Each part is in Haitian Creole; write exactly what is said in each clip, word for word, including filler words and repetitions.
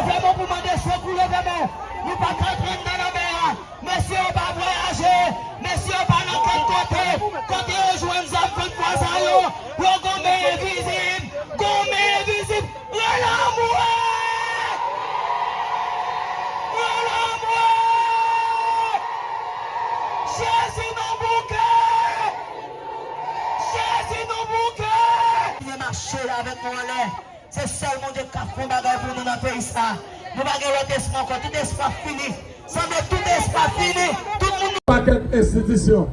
Fè men w pou mande sekou, leve men w. Nou pa ka antre anndan lanmè a. Mesye yo pa vwayaje. Mesye yo pa nan kèk kote. Kote yo jwenn zam vennwa sa yo? Yo gon men envizib. Gon men envizib. Rele anmwe! Rele anmwe! Jezi nou bouke! Jezi nou bouke! Vin mache avèk nou anlè. Se sèl Bondye k ka fè yon bagay pou nou nan peyi sa. Nou pa gen lòt espwa ankò. Tout espwa fini. Sanble tout espwa fini. Tout moun. Pakèt enstitisyon.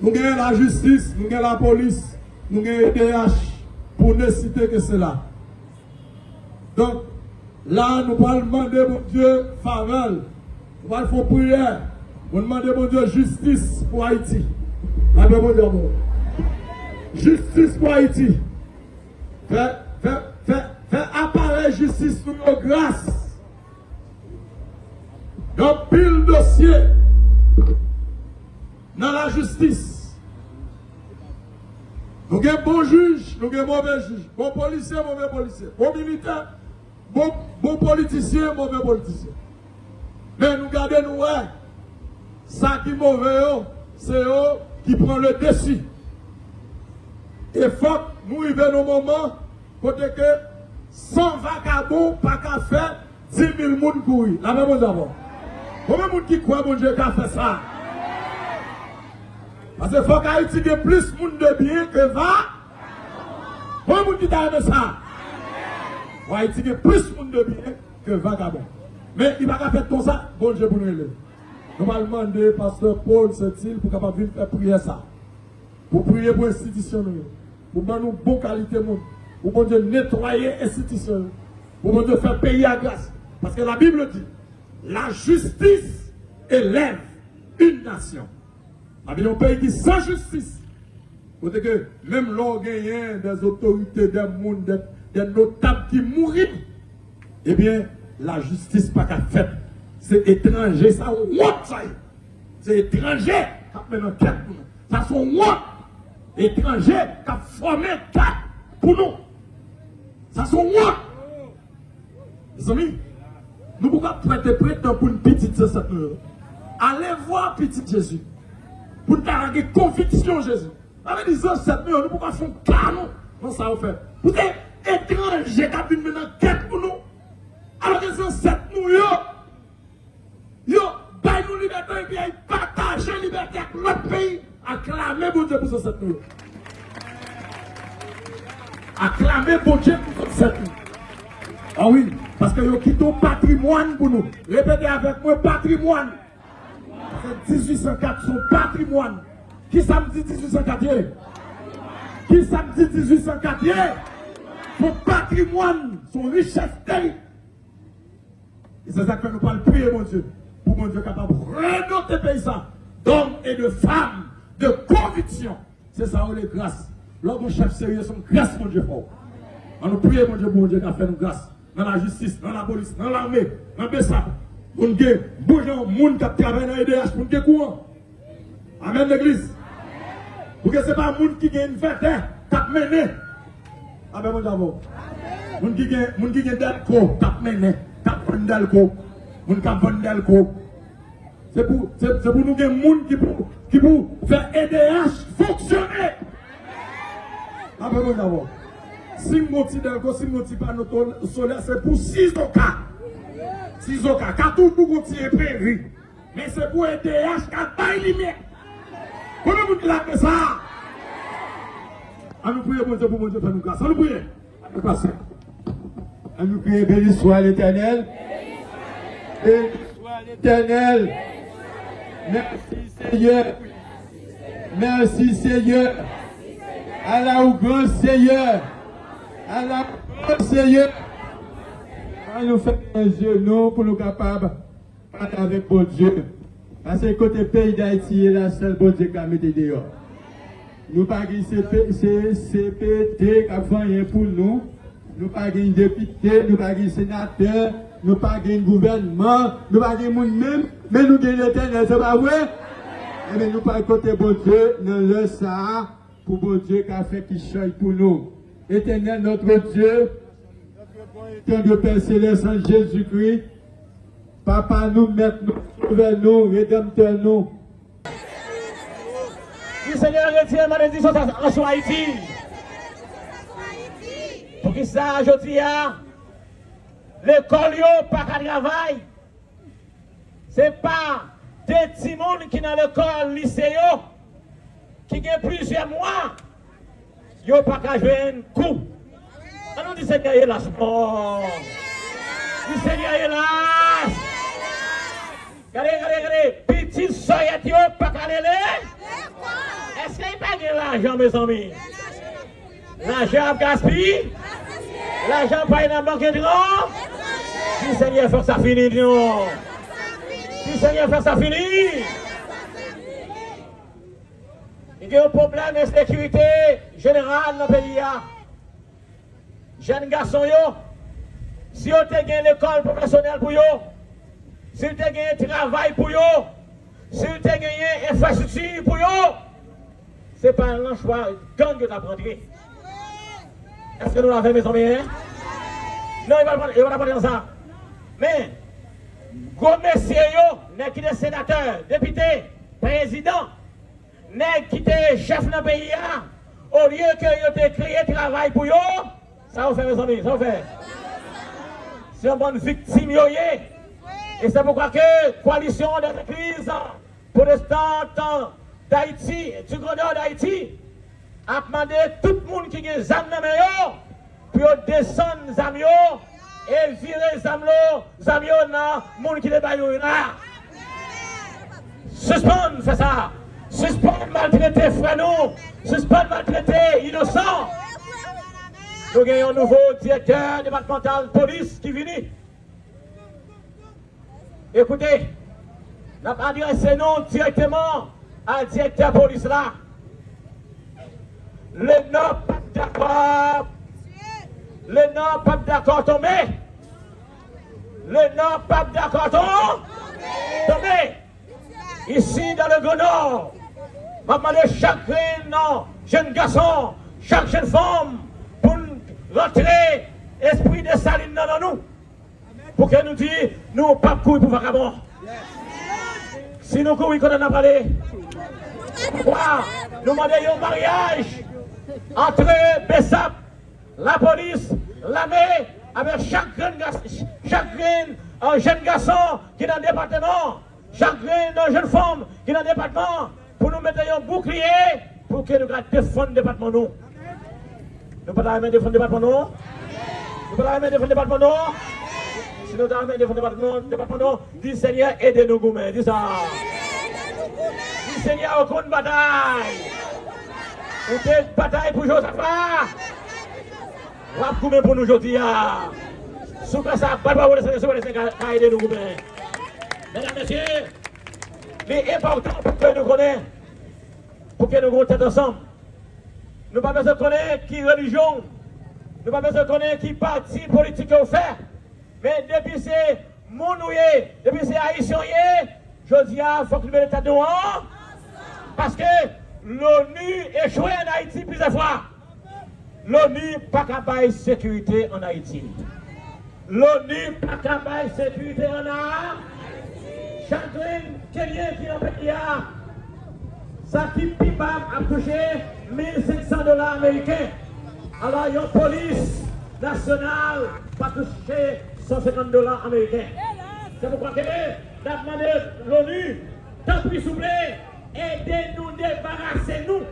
Nou gen lajistis, nou gen lapolis, nou gen E D H, pou ne site ke sela. Donk, la, nou pral mande Bondye favè l. Nou pral fè yon priyè pou n mande Bondye jistis pou Ayiti. Lapè Bondye avè w. Jistis pou Ayiti. Fè, fè, fè, fè aparèy jistis nou yo gras. Gen anpil dosye nan lajistis. Nou gen bon jij, nou gen move jij. Bon polisye, move polisye. Bon militè, bon, bon politisyen, move politisyen. Men nou gade, nou wè, sa ki move yo, se yo ki pran le desi. E fòk nou rive nan moman kote ke san vagabon pa ka fè di mil moun kouri. Lapè Bondye avè w. Konbyen moun ki kwè Bondye ka fè sa? Paske fòk Ayiti gen plis moun de byen ke va. Konbyen moun ki ta renmen sa? Fòk Ayiti gen plis moun de byen ke vagabon. Men li pa ka fèt konsa, Bondye pou nou rele. Nou pral mande pastè Paul Saintil pou kapab vin fè priyè sa. Pou priye pou enstitisyon nou yo. Pou ban nou bon kalite moun. Pou Bondye netwaye enstitisyon yo. Pou Bondye fè peyi a gras. Paske la Bible dit, la justice élève une nation. Sa vle di yon peyi ki san jistis. Kote ke menm lè w genyen des autorités, des moun, des, des notables ki mouri, ebyen, lajistis pa ka fèt. Se etranje, sa wont sa ye. Se etranje k ap mennen ankèt pou nou. Sa se yon wont. Etranje k ap fòme ankèt pou nou. Sa se yon wont. Mezanmi, nou poko ap pwente pretan pou n pitit zansèt nou yo. Ale vwa pitit Jezi. Pou n ta gen konviksyon Jezi. Sa vle di zansèt nou yo, nou poko ap fè yon ka nou nan sa yo fè. Pou se etranje k ap vin mennen ankèt pou nou. Alòske zansèt nou yo, yo bay nou libète epi y pataje libète ak lòt peyi. Aklame Bondye pou zansèt nou yo. Aklame Bondye pou zansèt nou. A wi, paske yo kite yon patrimwàn pou nou. Repete avèk mwen, patrimwàn. Paske dizuit san kat se yon patrimwàn. Kisa m di dizuit san kat ye? Kisa m di dizuit san kat ye? Se yon patrimwàn, se yon richès peyi. E se sa k fè nou pral priye Bondye, pou Bondye kapab redote peyi sa d'hommes et de femmes de conviction. Se sa yo rele gras. Lè w gon chèf serye, se yon gras Bondye fè w. Ann nou priye Bondye pou Bondye ka fè nou gras. Nan lajistis, nan lapolis, nan lame, nan besap. Pou n gen bon jan moun k ap travay nan E D H, pou n gen kouran. Amèn, legliz. Pou ke se pa moun ki gen envètè k ap mennen. Amèn, Bondye avè w. Moun ki gen, moun ki gen dèlko k ap mennen, k ap vann dèlko. Moun k ap vann dèlko. Se pou, se, se pou nou gen moun ki pou, ki pou fè E D H fonksyone. Amèn, Bondye avè w. Si m gon ti dèlko, si m gon ti pano to-, solè, se pou sizoka. Sizoka, ka tou pou gon ti enperi. Men se pou E D H ka bay limyè. Konbyen moun ki la fè sa? Ann nou priye Bondye pou Bondye fè nou gras. Ann nou priye. Ann nou pase. Ann nou priye, béni soit l'Éternel. Béni soit l'Éternel. Merci Seigneur. Merci Seigneur. Ala ou gran Seigneur. Ala ou gran Seigneur. Ann nou fèmen je nou pou nou kapab pale avèk Bondye. Paske kote peyi Dayiti ye la, sèl Bondye ka mete deyò. Nou pa gen C P, C, C P T k ap fè anyen pou nou. Nou pa gen depite, nou pa gen senatè, nou pa gen gouvènman, nou pa gen moun menm, men nou gen Letènèl, se pa vre? Ebyen, nou pral kote Bondye nan lè sa a, pou Bondye ka fè kichòy pou nou. Éternel notre Dieu, Bon, etan de Pè Selès an Jezikri, Papa nou, Mèt nou, Sovè nou, Redanmtè nou. Ke Senyè retire malediksyon sa sou Ayiti. Poukisa jodi a, lekòl yo pa ka travay? Se pa de timoun ki nan lekòl lise yo, ki gen plizyè mwa, yo pa ka jwenn kou. An nou di Senyè elas. Oh. Di Senyè elas. Gade, gade, gade. Pitit sòyèt yo pa ka rele. Èske li pa gen lajan, mezanmi? Lajan ap gaspiye. Lajan pa nan bank etranj. Di Senyè, fòk sa fini, non. Di Senyè, fòk sa fini. Gen yon pwoblèm ensekirite jeneral nan peyi a. Jèn gason yo, si yo te gen lekòl pwofesyonèl pou yo, si yo te gen travay pou yo, si yo te genyen enfrastrikti pou yo, se pa nan chwa gang yo t ap rantre. Èske nou la avè m, mezanmi, en? Non, yo pa t ap rantre nan sa. Men, gwo mesye yo, nèg ki te senatè, depite, prezidan, nèg ki te chèf nan peyi a, olye ke yo te kreye travay pou yo, sa yo fè, mezanmi, sa yo fè? Se yon bann viktim yo ye. E se poukwa ke Coalition des Églises Protestantes d'Haïti, du Grand Nord d'Haïti, ap mande tout moun ki gen zam nan men yo pou yo desann zam yo e vire zam yo, zam yo nan moun ki te ba yo yo la. Sispann fè sa. Sispann maltrete frè nou. Sispann maltrete inosan. Nou gen yon nouvo direktè depatmantal polis ki vini. Ekoute, n ap adrese nou dirèkteman a direktè polis la. Lenò p ap dakò. Lenò p ap dakò tonbe. Lenò p ap dakò ton-, tonbe. Isi, dans le Grand Nord, m ap mande chak grenn nan jèn gason, chak jèn fanm, pou n rantre espri Desalin nan nan nou. Pou ke nou di, nou p ap kouri pou vakabon. Si nou kouri, kote n ap prale? Wa, nou mande yon maryaj antre BSAP, lapolis, lame, avèk chak grenn gas-, chak grenn, euh, jèn gason ki nan depatman, chak grenn, euh, jèn fanm ki nan depatman, pou nou mete yon boukliye pou ke nou ka defann depatman nou. Nou pa ta renmen defann depatman nou? Nou pa ta renmen defann depatman nou? Si nou ta renmen defann depatman, depatman nou, di Senyè ede nou goumen. Di sa. Di Senyè ou konn batay. Ou te batay pou Jozafa. W ap goumen pou nou jodi a. Sou ka sa, bat bravo le Senyè, sou le Senyè ka, ka ede nou goumen. Medam, mesye, li enpòtan pou ke nou konnen, pou ke nou gen tèt ansanm. Nou pa bezwen konnen ki relijyon w, nou pa bezwen konnen ki pati politik ke w fè, men depi se moun ou ye, depi se ayisyen w ye, jodi a, fòk nou mete tèt nou an, paske l'ONU echwe ann Ayiti plizyè fwa. L'ONU pa ka bay sekirite ann Ayiti. L'ONU pa ka bay sekirite ann Ayiti. Chak grenn Kenyen ki nan peyi a, sa ki pi ba ap touche mil senk san dola ameriken. Alò, yon polis nasyonal pa touche san senkant dola ameriken. Se poukwa ke n ap mande l'ONU, tanpri, souple, ede nou debarase nou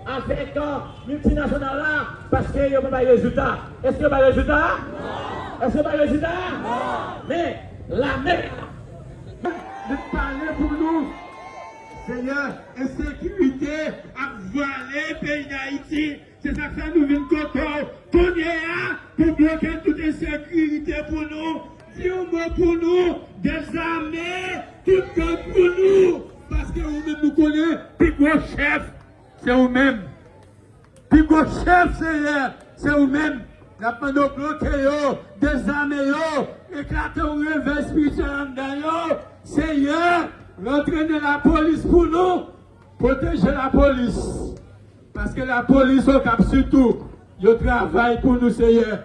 avèk, euh, miltinasyonal la, paske yo pa bay rezilta. Èske yo bay rezilta? Non. Èske yo bay rezilta? Non. Men, lame a, li pale pou nou. Senyè, ensekirite ap vwale peyi Dayiti. Se sa k fè nou vin kote w kounye a pou bloke tout ensekirite pou nou. Di yon mo pou nou, dezame tout gang pou nou. Paske ou menm nou konnen pi gwo chèf, se ou menm. Pi gwo chèf, Senyè, se ou menm. N ap mande w bloke yo, dezame yo, eklate yon revèy espirityèl anndan yo. Senyè, rantre nan lapolis pou nou, pwoteje lapolis. Paske lapolis Okap sitou, yo travay pou nou, Senyè.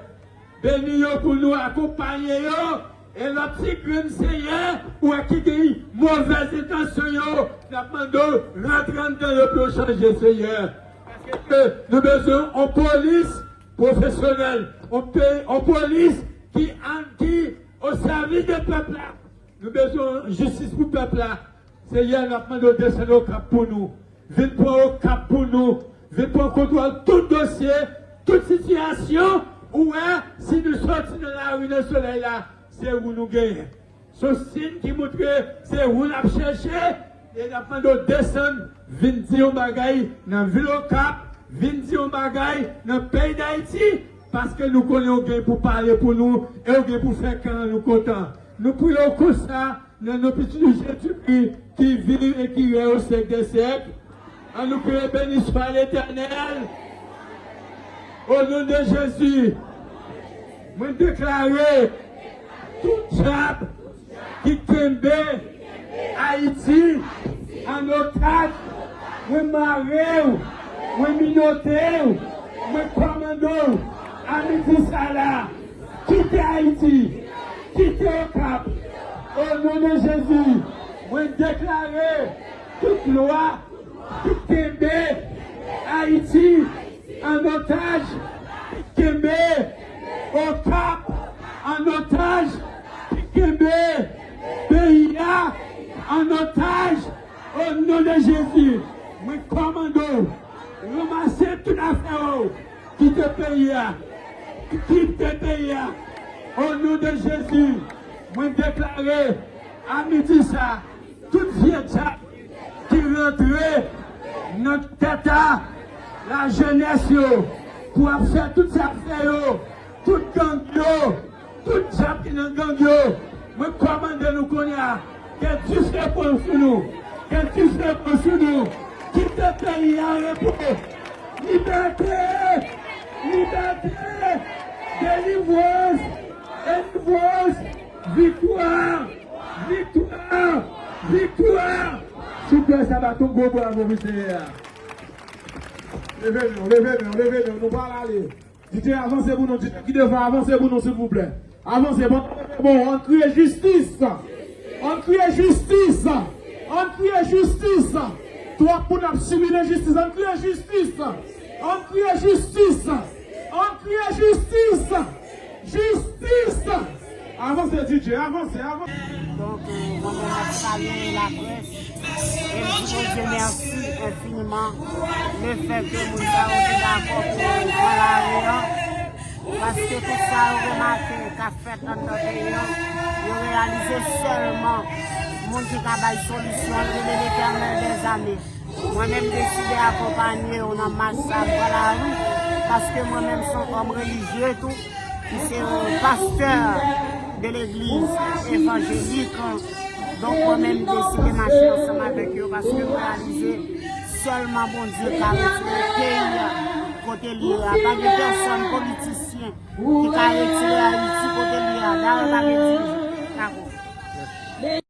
Beni yo pou nou akonpaye yo. E lòt ti grenn, Senyè, ou wè ki gen movèz entansyon yo, n ap mande w rantre anndan yo pou yo chanje, Senyè. Paske nou bezwen yon polis pwofesyonèl, yon pe-, yon polis ki an, ki o sèvis de pèp la. Nou bezwen jistis pou pèp la. Senyè, n ap mande w desann Okap pou nou. Vin pran Okap pou nou. Vin pran kontwòl tout dosye, tout sitiyasyon. Ou wè, si nou sòti nan lari nan solèy la, se ou nou genyen. Se yon siy ki montre se ou n ap chèche. E n ap mande w desann, vin di yon bagay nan vil Okap, vin di yon bagay nan peyi Dayiti, paske nou konnen w gen pou pale pou nou e w gen pou fè kan nou kontan. Nou priye w konsa, nan non pitit ou Jezikri, ki viv e ki rèy o syèk dè syèk. An nou kriye, Béni soit l'Éternel. O non de Jezi, mwen deklare tout dyab ki kenbe Ayiti an otaj, mwen mare w, mwen minote w, mwen kòmande w, a midi sa la, kite Ayiti, kite Okap. O non de Jezi, mwen deklare tout lwa ki kenbe Ayiti an otaj, ki kenbe Okap an otaj, ki kenbe peyi a an otaj. O non de Jezi, mwen kòmande w, ranmase tout afè w, kite peyi a, kite peyi a. O non de Jezi, mwen deklare a midi sa, tout vye dyab ki rantre nan tèt a lajenès yo pou ap fè tout sa fè yo, tout gang yo, tout dyab ki nan gang yo, mwen kòmande nou kounye a, ke dife pran sou nou, ke dife pran sou nou, kite peyi a repo, libète, libète, delivrans, delivrans, viktwa, viktwa, viktwa. Souple, sa bat yon gwo bravo pou Senyè a. Leve men w, leve men w, leve men w, nou pral ale. D J avanse pou nou, D J ki devan avanse pou nou silvouplè. Avanse, bon, bon, ann kriye jistis. Ann kriye jistis. Ann kriye jistis. Twòp moun ap sibi lenjistis, ann kriye jistis. Ann kriye jistis. Ann kriye jistis. Jistis. Avanse, D J, avanse, avanse. Donk, euh, mwen menm ap salye laprès e m di Bondye mèsi enfiniman lefètke moun sa yo te dakò pou pran lari an, paske tout sa yo remake k ap fèt anndan peyi an, yo reyalize sèlman moun ki ka bay solisyon an rele Letènèl dèzame. Mwen menm deside akonpanye yo nan mach sa, m pran lari, paske mwen menm se yon òm relijye tou, m se yon pastè de legliz evanjelik. Donk, mwen menm deside mache ansanm avèk yo, paske m reyalize sèlman Bondye ka retire peyi a kote l ye a. Pa gen pèsonn politisyen ki ka retire Ayiti kote l ye a. Dayè, pa gen dirijan. Dakò.